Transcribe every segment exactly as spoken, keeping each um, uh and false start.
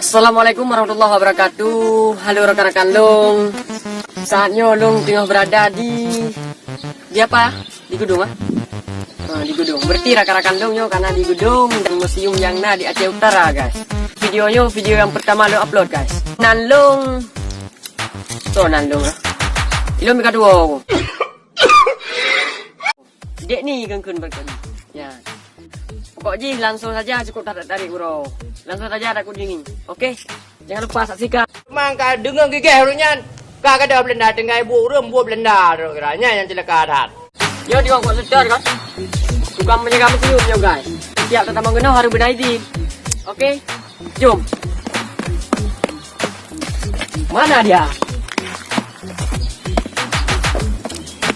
Assalamualaikum warahmatullahi wabarakatuh. Halo rakan-rakan lôn. Saat nyoe lôn teungoh berada di, di apa? Di Gudong, ah? Ha, di Gudong. Berarti rakan-rakan lôn nyoe karena di Gudong dan museum nyang na di Aceh Utara, guys. Video nyoe video nyang pertama lôn upload, guys. Nan lôn. So, nan lôn, ah. Ilôn meukaduo. Dek ni keun-keun bak ni. Ya. Pokok jih langsung saja cukup tarik-tarik uroe. Langsung saja takut dingin. Oke? Jangan lupa saksikan. Mang ka deungoe gigeh ureueng nyan. Ka kada Belanda tinggai bu ureueng bu Belanda tu kira. Nyan nyang celaka that. Yo tengok kok sedar kan. Tukang menjaga museum nyoe guys. Tiap tetamong keunoe harus beuna izin. Oke? Jom. Mana dia?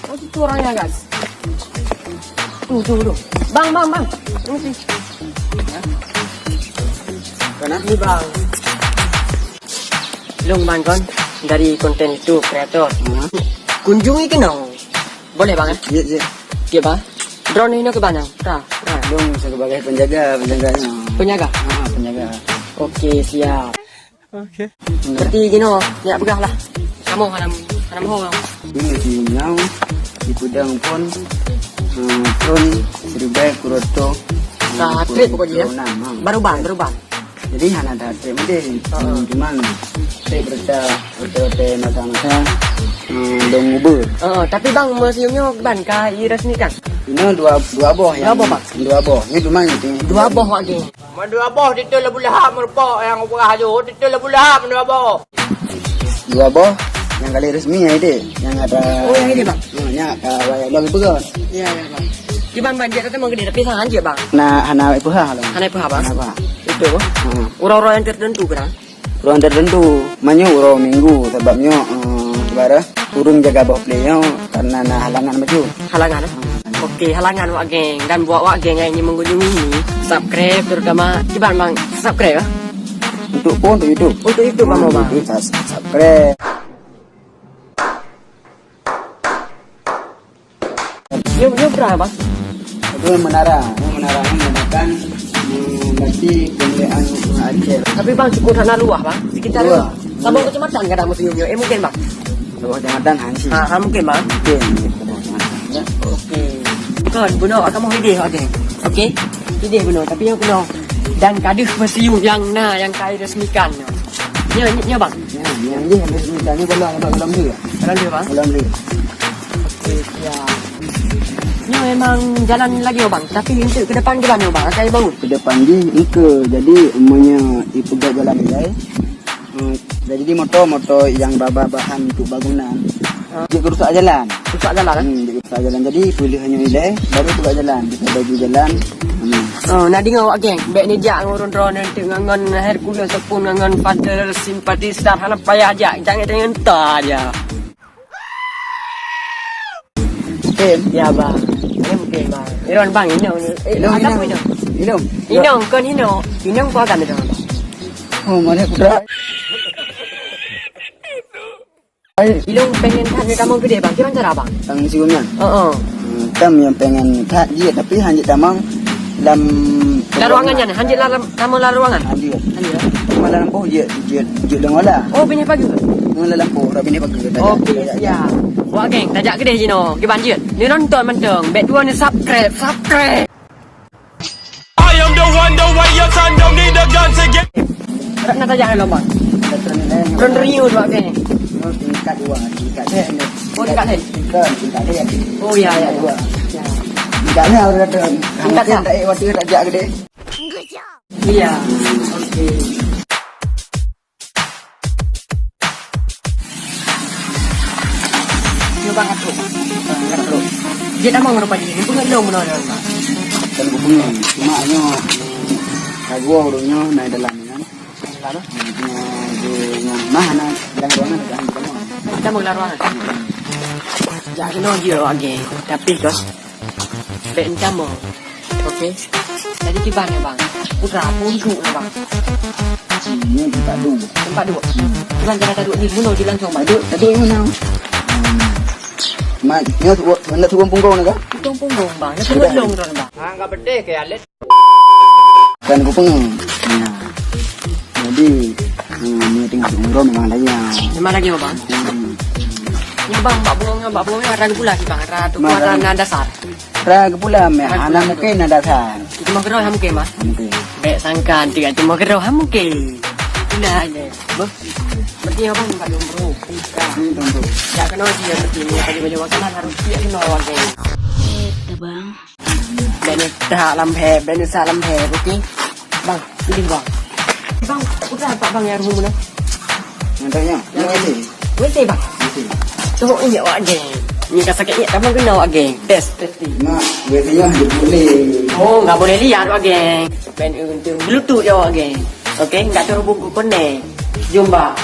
Oh, itu orangnya, guys. Tuh, tuh, tuh. Bang, bang, bang. Ini sih. Mana? Ini, bang. Lôn, bang, kon dari konten YouTube kreator. Hmm. Kunjungi keunoe. Boleh, bang, eh? Iya, iya. Iya, bang. Droeneuh inoe keu bang, nah. Nah. Lôn sebagai penjaga, penjaga nyoe. Penjaga? Ha, penjaga. Oke, siap. Oke. Berarti ginoe, nyak peugah lah. Kamoe hana, hana mohong. Ini di Nyau, di Kudang pun, hmm, pun seribai kuroto. Ka trip pokoknya, ya? Enam, ha. Baru bang, baru bang. Jadi hana ada trip mungkin. Heeh. Cuman trip berita, berita mata-mata, hmm, dong uber. Heeh, tapi bang, museum nyoe ban ka diresmikan? Ini dua, dua boh yang. Dua boh, bang? Dua boh. Ini cuma itu. Dua boh, Wak Geng. Mandua boh titel Abu Lahab meureumpok nyang peugah laju, titel Abu Lahab mandua boh. Dua boh nyang kali resmi ya ide, nyang ada. Oh, yang ini, bang? Ha, nya ka wayah lom peugah. Iya, iya, bang. Kiban banjir tu memang gede tapi sangat je, bang. Nah, hana peugah lom. Hana peugah, bang? Hana peugah. Itu. Ha. Orang-orang yang tertentu kan? Ureueng tertentu, meunyoe uroe Minggu, sabab nyoe, eh, ibarat ureueng jaga boh plé nyoe karena na halangan maju. Halangan, eh? Oke, halangan Wak Geng. Dan buat Wak Geng yang ingin mengunjungi ini, subscribe terutama kiban bang, subscribe, eh? Untuk pun untuk YouTube. Untuk YouTube, bang, bang. YouTube, subscribe. Nyoe, nyoe peue, Bang? Itu menara, nyoe menara, nyoe menandakan, hmm, berarti kemuliaan Aceh. Tapi, Bang, cukup hana luah, Bang. Sekitar luah. Saboh kecamatan kadang museum nyoe. Eh, mungkin, Bang? Saboh kecamatan, ha, sih. Ha, ha, mungkin, Bang. Mungkin, mungkin saboh kecamatan, ya. Oke. Kon, bunoe kamoe idéh, oke. Oke? Idéh bunoe, tapi nyoe bunoe. Dan ka deuh museum nyang na, nyang ka diresmikan nyoe. Nyoe, nyoe, Bang. Nyoe, nyoe idéh, diresmikan nyoe golom, golom dia. Golom dia, Bang? Golom dia. Oke, siap. Nyoe memang jalan lagi, oh, Bang. Tapi untuk ke depan gimana, Bang? Akan dibangun? Ke depan jih engke. Jadi, umpamanya ipeugah jalan ilai. Hmm, jadi di moto-moto yang ba-, ba-, bahan untuk bangunan. Ha. Jeuet rusak jalan. Rusak jalan, eh? Hmm, jeuet rusak jalan. Jadi, peuleueh nyoe ilai, baru rusak jalan. Kita bagi jalan. Hmm. Oh, na deungoe awak geng. Bèk neujak ngon ureueng droeneuh ngon Hercules ataupun ngon Father Simpatisan. Hana payah jak. Jangan tanya entah aja. Tem. Ya, Bang. Ini mungkin, Bang. Iron, Bang, inong. Eh, inong, agam inong. Inong. Inong, kon inong. Inong kok agam inong, Bang? Oh, mana putra? Ai. Ilong pengen that ngon kamoe gede, Bang. Gimana cara, Bang? Tang siunya. Heeh. Hmm, tam yang pengen that dia, tapi hanjit tamong lam ruangan nyan, hanjit lam Kamoe lam ruangan? Lanjut. Lanjut. Cuma lam lampôh jeuet, jeuet, jeuet deungoe lah. Oh, binéh pageue? Deungoe lam lampôh, rot binéh pageue. Oke, siap. Wak geng, tajak keudeh jinoe. Kiban jeuet. Ni nonton mantong. Bèk tuan ni subscribe, subscribe. I am the one, the way your son don't need a gun to get. Rot na tajak lom, Bang. Betul ni, eh. Ron riu tu, Wak geng. Oh, tingkat dua, tingkat. Eh. Oh, tingkat ni? Tingkat, tingkat dia. Oh, ya, ya, ya. Dua. Ya. Tingkat ni harus ada. Tingkat mungkin tak? Tak, eh, waktu tajak keudeh. Iya. Oke. Cuba ngatur. Ngatur. Dia nama ngerupa diri. Dia pun ngelong benar. Dan bukunya. Cuma hanya kagua urunya naik dalam kan. Lalu? Nah, nah, dalam ruangan ada. Kita mau dalam ruangan. Jangan kena dia lagi. Tapi kau. Bèk entam, Bang. Oke. Jadi kiban ya, Bang. Putra, punduk ya, Bang. Ini tempat duduk. Tempat duduk. Kiban cara duduk ni, bunuh di langsung, Bang. Duduk, duduk mana? Hmm. Mat, nyoe tu, nak turun punggung ni kah? Turun punggung, Bang. Nak turun lông tu, Bang. Anggap betul ke, Alet? Kan aku pengah. Nah. Ih, hmm, ni tengah umroh memang lain. Memang lain, Bang? Hmm. Ni, Bang, bak burung, bak burung ni ada gula sih, Bang. Ada tu, mana? Ada na dasar. Ada gula, meh. Ada gula. Anak mungkin ada dasar. Itu mah gerah mungkin, Bang? Mungkin. Baik sangka, tiga itu mah gerah mungkin. Gula aja. Beh. Berarti abang bukan jomblo. Hmm, jomblo. Tak kenal dia berarti ni. Tadi baju makanan harus dia kenal, Bang. Eh, dah, Bang. Bèk neusak lam bhèe, bèk neusak lam bhèe, oke? Bang, pilih, Bang. Bang, udah apa, Bang, yang rumah mana? Yang tanya, yang ini. W C, Bang. W C. Tuh, ini awak geng. Ini ka sakit ni, kamu kena awak geng. Tes, testing. Mak, W C-nya hanya boleh. Oh, nggak boleh lihat awak geng. Main untung Bluetooth ya awak geng. Oke, nggak terhubung ke konek. Jumpa.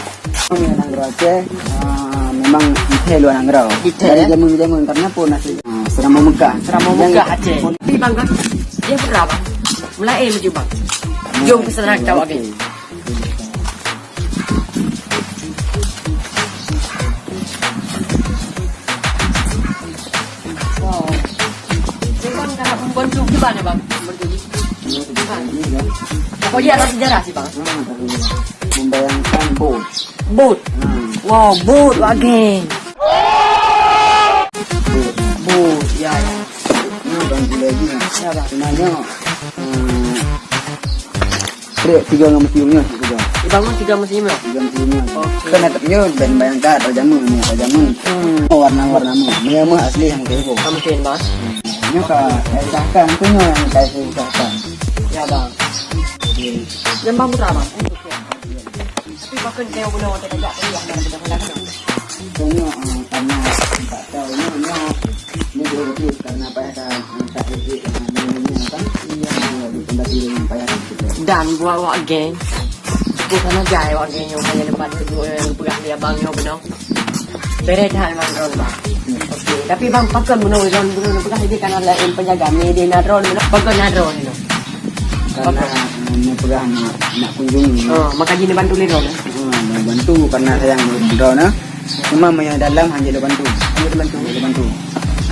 Nanggroe Aceh, ah, memang detail luar nanggroe. Detail, dari ya? Zaman-zaman karena pun asli. Ah, Seramau Megah. Seramau Megah Aceh. Tapi bang kan, dia pernah bang. Mulai laju bang. Jom ke sana kita awak geng. Wow. Dia kan dah membantu gimana bang? Membantu gimana? Pokoknya ada sejarah sih bang. Membayangkan bot. Bot. Hmm. Wow, bot wak geng. Bot. Bot, ya, ya. Ni bang gula lagi. Ya bang. Sebenarnya, hmm, Trek tiga ngon museum nyoe, tiga. Dibangun tiga museum nyoe? Tiga museum nyoe. Oke. Kan atap nyoe ben bayangkan atau jameun, nyoe atau jameun. Hmm. Oh, warna-warna mu. Nyoe mah asli yang kayu. Kamu sih, Bang? Nyoe ka, eh, sahkan, tu nyoe yang kayu sahkan. Ya, Bang. Jadi, yang Bang putra, Bang? Tapi bahkan saya guna waktu kerja, tapi yang ada benda-benda kan? Nyoe, eh, karena tak tahu, nyoe, nyoe. Ini dua belas karena payah kan, tak ada duit, kan? Iya. Dua belas payah kan kita. Dan buat awak geng. Bukan aja awak geng yang hanya depan duduk, eh, pegang dia bang, yang benar. Bere dah memang drone bang. Okey, tapi bang, pakai menung drone, drone pegang dia kan ada yang penjaga, ni dia nak drone, pakai nak drone ni. Karena, eh, ni pegang nak, nak kunjungi. Oh, maka jadi bantu ni drone, eh? Hmm, bantu karena sayang drone, eh. Cuma meunyoe dalam hana lôn bantu. Hana lôn bantu. Hana lôn bantu.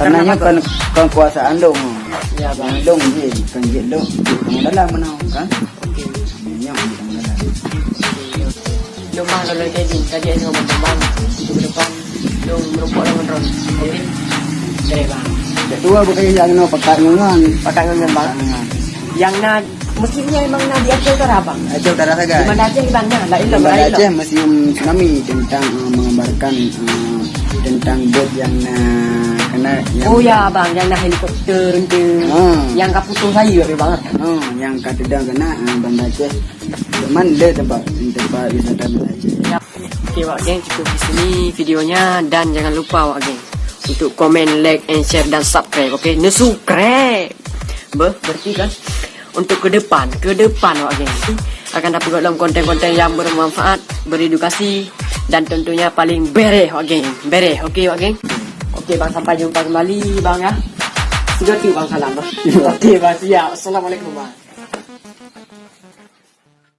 Karena nyoe kon, kon kuasaan lôn. Ya, bang. Lôn je, kon jeuet lôn, jeuet kamoe dalam meunoe, kan? Oke. Nyoe jeuet kamoe dalam. Lôn bang, lôn lagi, tadi nyoe bang, bang, untuk ke depan, lôn meureumpok lôn ngon drone. Oke. Oke, bang. Ketua bukan yang nyoe pakat ngon. Pakat ngon, bang. Pakat ngon. Yang na, mestinya memang na di Aceh Utara, bang. Aceh Utara sagai. Di Banda Aceh, di Banda, lain lah, lain lah. Di Banda Aceh museum tsunami tentang, eh, menggambarkan, eh, tentang bot yang na kena, yang... Oh ya, bang, yang na helikopter tu. Ah. Yang ka putus sayap, ya, bang. Ah, yang ka teudong kena, eh, Banda Aceh. Cuman le tempat, tempat wisata Banda Aceh. Ya. Oke, wak geng, cukup di sini videonya dan jangan lupa, wak geng, untuk komen, like, and share dan subscribe. Oke, neusubscribe. Beh, berarti kan untuk ke depan, ke depan, wak geng, akan dapat dalam konten-konten yang bermanfaat, beredukasi, dan tentunya paling bereh, wak geng. Bereh, oke, wak geng? Oke, bang, sampai jumpa kembali, bang, ya. Sudah tu, bang, salam, bang. Oke, bang, siap. Assalamualaikum, bang.